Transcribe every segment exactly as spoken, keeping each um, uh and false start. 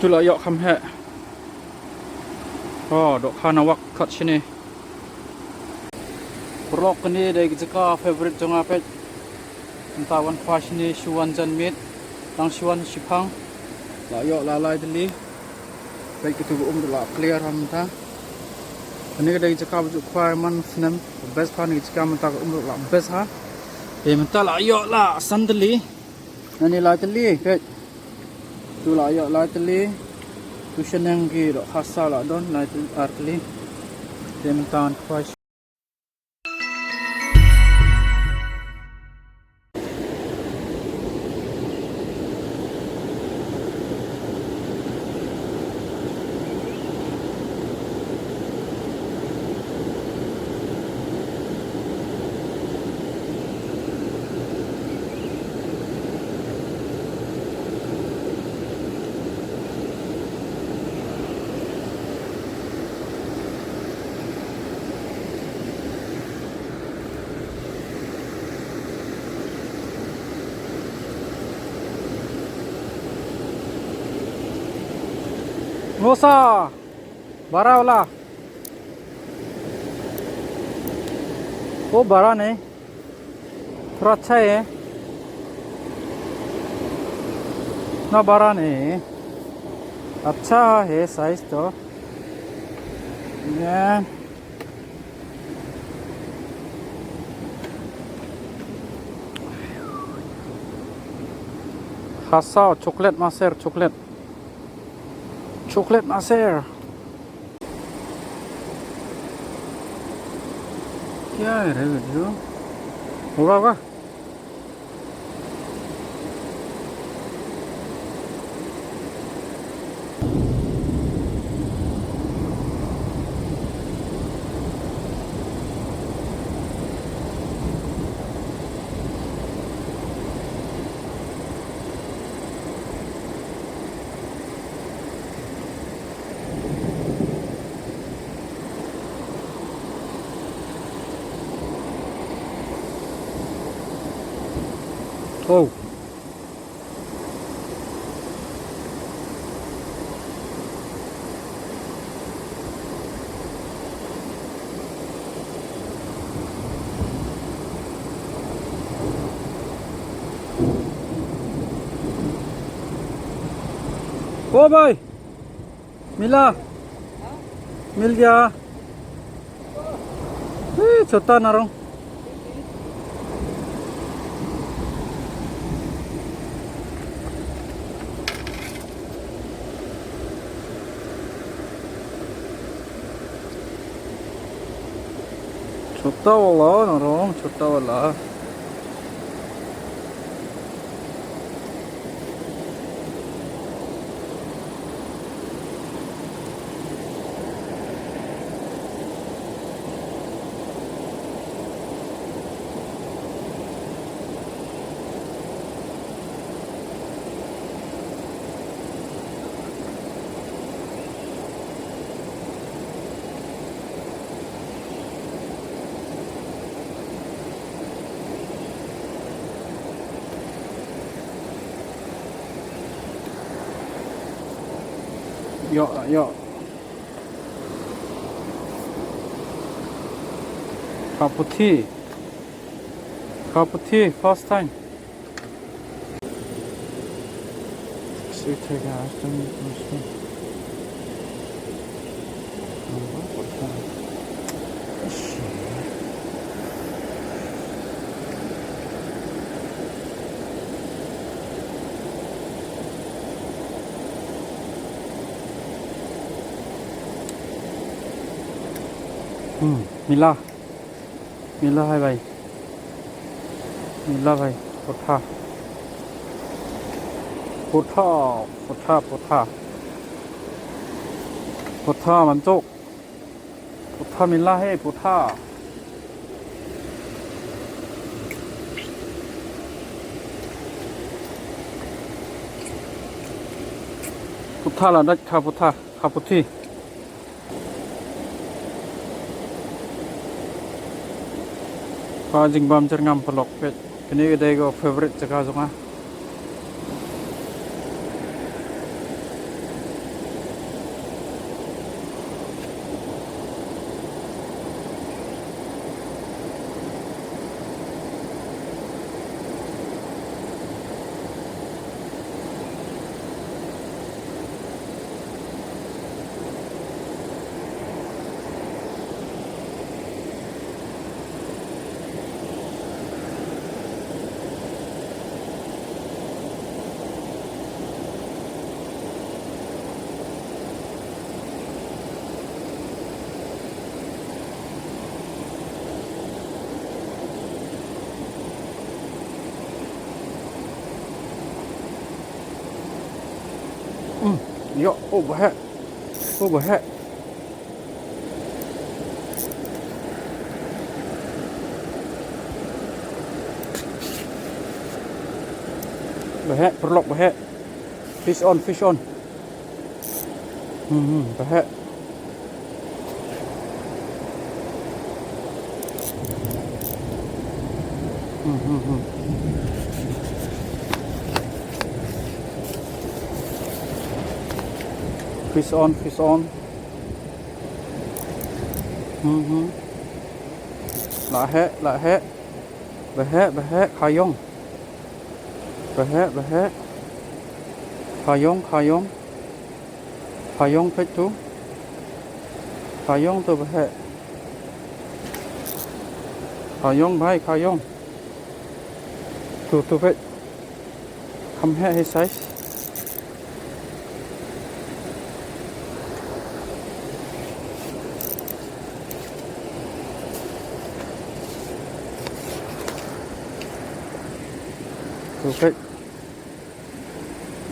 Tu la ïoh kham heh. Oh, dohkha na wak kat shane. Paralok, kane dei ka jaka favorite jong nga peit. Mynta wan khwai shane shu wan janmiet. Tang shu wan shiphang. La ïoh la lai tylli. Peit katu ka um ruh la clear ha mynta. Kane ka dei ka jaka ba ju khwai man snem. Best ha kane ka jaka mynta ka um ruh la best ha. Te mynta la ïoh la san tylli. Nani lai tylli, peit. Tu la ïoh lai tylli. Tu shaneng ki dohkha saw la don lai tylli, ar tylli. Te mynta ngan khwai. Mosa, bara wala. वो बड़ा नहीं, थोड़ा अच्छा है। इतना बड़ा नहीं, अच्छा है साइज तो। ये खासा चॉकलेट मासेर, चॉकलेट, चॉकलेट मासेर। क्या है रे वीडियो? होगा, होगा। Oh. ओ भाई, मिला, मिल गया। ए, छोटा नारंग। छोटा वाला नारंग, छोटा वाला। Ïoh, ïoh. Kha puthi. Kha puthi, first time. Hmm, मिला, मिला है भाई, मिला भाई, पुट्ठा, पुट्ठा, पुट्ठा, पुट्ठा, पुट्ठा, मंचो, पुट्ठा मिला है, पुट्ठा। Puthi la dait, kha puthi, kha puthi. Ka jingbam Jyrngam paralok, peit. Kane ka dei ka favorite jaka jong nga. Ïoh, oh, baheh. Oh, baheh. Baheh, paralok, baheh. Fish on, fish on. Hmm, hmm, baheh. Hmm, hmm, hmm. Fish on, fish on. Hmm, hmm. Lah heh, lah heh. Baheh, baheh, khayong. Baheh, baheh. Khayong, khayong. Khayong peit tu. Khayong tu baheh. Khayong bhai, khayong. Tu, tu peit. Kham heh hi size. Tu peit.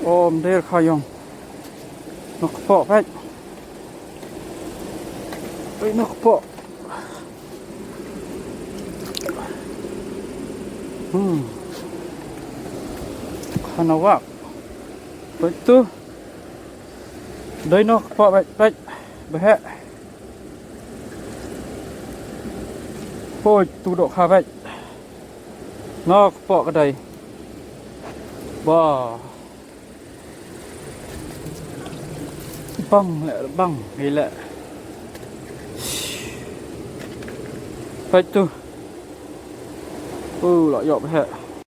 Ym der khayong. Noh kpoh peit. Peit noh kpoh. Hmm. Khana wak. Peit tu. Dei noh kpoh peit, peit. Baheh. Peit tu dohkha peit. Noh kpoh ka dei. Ba. Bang leh, bang, ngi leh. Peit tu. Uh, la ïoh baheh.